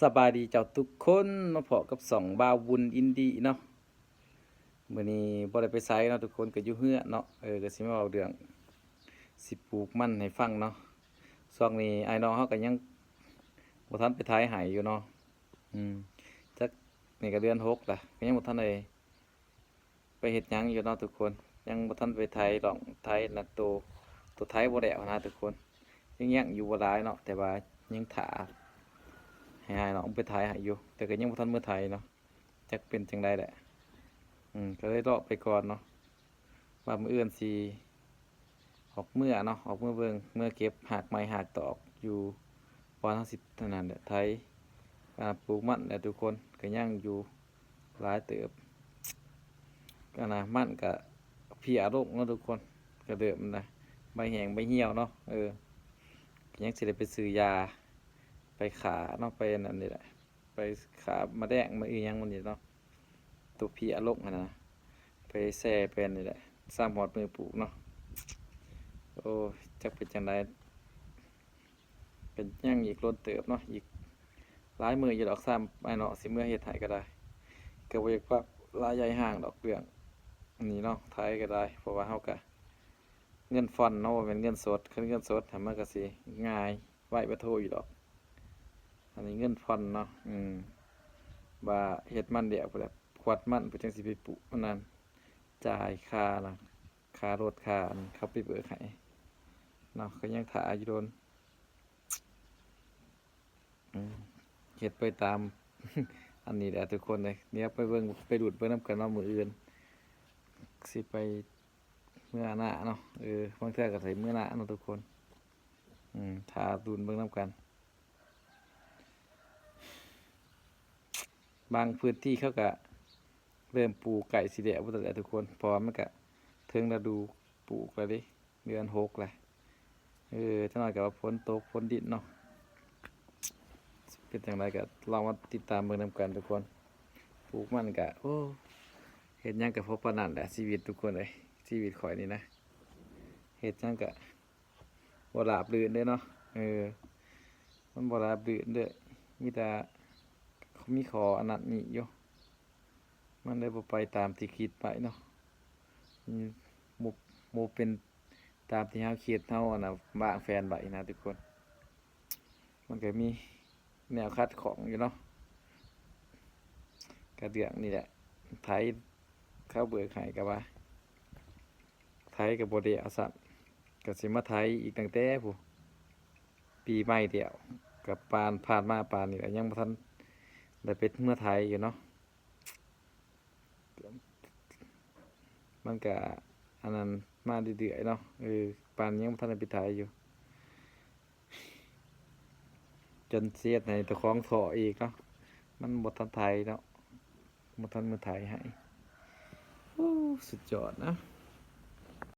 ສະບາຍດີເຈົ້າທຸກຄົນ ມາພໍ້ກັບຊ່ອງບ່າວບຸນອິນດີເນາະ. ມື້ນີ້ບໍ່ໄດ້ໄປໃສເນາະທຸກຄົນ ກໍຢູ່ເຮືອນເນາະ. ເອີ ກໍຊິມາເວົ້າເລື່ອງຊິປູກມັນໃຫ້ຟັງເນາະ. ຊ່ວງນີ້ອ້າຍນ້ອງເຮົາກໍຍັງບໍ່ທັນໄປໄຖໃຫ້ຢູ່ເນາະ. ອືມ ຈັກ ນີ້ກໍເດືອນຫົກລະ ກໍຍັງບໍ່ທັນໄດ້ ໄປເຮັດຫຍັງຢູ່ເນາະທຸກຄົນ ຍັງບໍ່ທັນໄປໄຖດອກ ໄຖນະ ໂຕ ໂຕໄຖບໍ່ແລ້ວນະທຸກຄົນ ຍັງຍັງຢູ່ບໍ່ຫຼາຍເນາະ ແຕ່ວ່າຍັງຖ້າໃຫ້ອ້າຍນ້ອງໄປໄຖໃຫ້ຢູ່ ແຕ່ກໍຍັງບໍ່ທັນເມືອໄຖເນາະ ຈັກເປັນຈັ່ງໃດແຫຼະ. ອືມ ກໍເລີຍເລາະໄປກ່ອນເນາະ ວ່າມື້ອື່ນຊິ ອອກເມືອເນາະ ອອກເມືອເບິ່ງ ເມືອເກັບຮາກໄມ້ຮາກຕອກຢູ່ບ່ອນເຮົາຊິອັນນັ້ນແຫຼະ ໄຖ ອ່າ ປູກມັນແຫຼະທຸກຄົນ ກໍຍັງຢູ່ຫຼາຍເຕີບ. ອັນນະ ມັນກະເພຍລົງເນາະທຸກຄົນ ກະເລີ່ມນະ ໃບແຫ້ງໃບຫ່ຽວເນາະ. ເອີ ກໍຍັງຊິໄດ້ໄປຊື້ຢາ ໄປຂ້າເນາະ ໄປອັນນັ້ນນີ້ແຫຼະ ໄປຂ້າມາແດງ ມາອີ່ຫຍັງມັນນີ້ເນາະ ໂຕເພຍລົງຫັ້ນນະ ໄປແຊ່ໄປອັນນີ້ແຫຼະ ຊ້ຳຮອດມື້ປູກເນາະ. ໂອ້ຍ ຈັກເປັນຈັ່ງໃດ ກໍຍັງອີກດົນເຕີບເນາະ ອີກຫຼາຍມື້ຢູ່ດອກ ຊ້ຳອ້າຍນ້ອງຊິເມືອເຮັດໃຫ້ກໍໄດ້. ກໍບໍ່ຢາກເວົ້າຫຼາຍຍາຍຫ່າງດອກເລື່ອງນີ້ເນາະ ໄຖກໍໄດ້ ເພາະວ່າເຮົາກໍ ເງິນຜ່ອນເນາະ ບໍ່ແມ່ນເງິນສົດ ຄັນເງິນສົດຫັ້ນມັນກໍຊິງ່າຍໄວປະໂທຢູ່ດອກ. ອັນນີ້ເງິນຜ່ອນເນາະ ອືມ ວ່າເຮັດມັນແລ້ວພຸ້ນແຫຼະ ຂວັດມັນເພິ່ນຈັ່ງຊິໄປປຸອັນນັ້ນ ຈ່າຍຄ່ານະ ຄ່າລົດ ຄ່າອັນເຂົາໄປເບີກໃຫ້ເນາະ ກໍຍັງຖ້າຢູ່ດົນ. ອືມ ເຮັດໄປຕາມ ອັນນີ້ແຫຼະທຸກຄົນເອີຍ ດຽວໄປເບິ່ງ ໄປລຸ້ນເບິ່ງນຳກັນເນາະ ມື້ອື່ນຊິໄປເມືອນາເນາະ. ເອີ ບາງເທື່ອກໍໄດ້ເມືອນາເນາະທຸກຄົນ. ອືມ ຖ້າລຸ້ນເບິ່ງນຳກັນ ບາງພື້ນທີ່ເຂົາກໍເລີ່ມປູກໃກ້ຊິແລ້ວເບິດແລ້ວທຸກຄົນ ເພາະວ່າມັນກໍເຖິງລະດູປູກແລ້ວເດ້ ເດືອນຫົກແລ້ວ. ເອີ ຈັກໜ້ອຍກໍວ່າຝົນຕົກຝົນດິນເນາະ ເປັນຈັ່ງໃດກໍລອງມາຕິດຕາມເບິ່ງນຳກັນທຸກຄົນ. ປູກມັນກໍ ໂອ້ ເຮັດຫຍັງກໍພໍປານນັ້ນແຫຼະ ຊີວິດທຸກຄົນເອີຍ ຊີວິດຂ້ອຍນີ້ນະ ເຮັດຫຍັງກໍບໍ່ລາບລື່ນເດ້ເນາະ. ເອີ ມັນບໍ່ລາບລື່ນເດ້ ມີແຕ່ ມີຂໍ້ອັນນັ້ນນີ້ຢູ່ ມັນເລີຍບໍ່ໄປຕາມທີ່ຄິດໄວ້ເນາະ ອືມ ບໍ່ ບໍ່ເປັນຕາມທີ່ເຮົາຄິດ ເຮົາອັນນ່າ ວາງແຜນໄວ້ນະທຸກຄົນ. ມັນກໍມີແນວຂັດຂ້ອງຢູ່ເນາະ ກະເລື່ອງນີ້ແຫຼະ ໄຖ ເຂົາເບີກໃຫ້ກໍວ່າ ໄຖກໍບໍ່ໄດ້ເອົາຊ້ຳ ກໍຊິມາໄຖອີກຕັ້ງແຕ່ພຸ້ນ ປີໃໝ່ແລ້ວ ກໍປານ ຜ່ານມາປານນີ້ແຫຼະ ຍັງບໍ່ທັນໄດ້ໄປເມືອໄຖຢູ່ເນາະ. ມັນກະອັນນັ້ນມາເລື້ອຍໆເນາະ ເອີ ປານຍັງບໍ່ທັນໄດ້ໄປໄຖຢູ່ ຈົນຊິເຮັດໃຫ້ເຈົ້າຂອງທໍ້ອີກເນາະ ມັນບໍ່ທັນໄຖເນາະ ບໍ່ທັນມາໄຖໃຫ້. ໂອ້ ສຸດຍອດນະ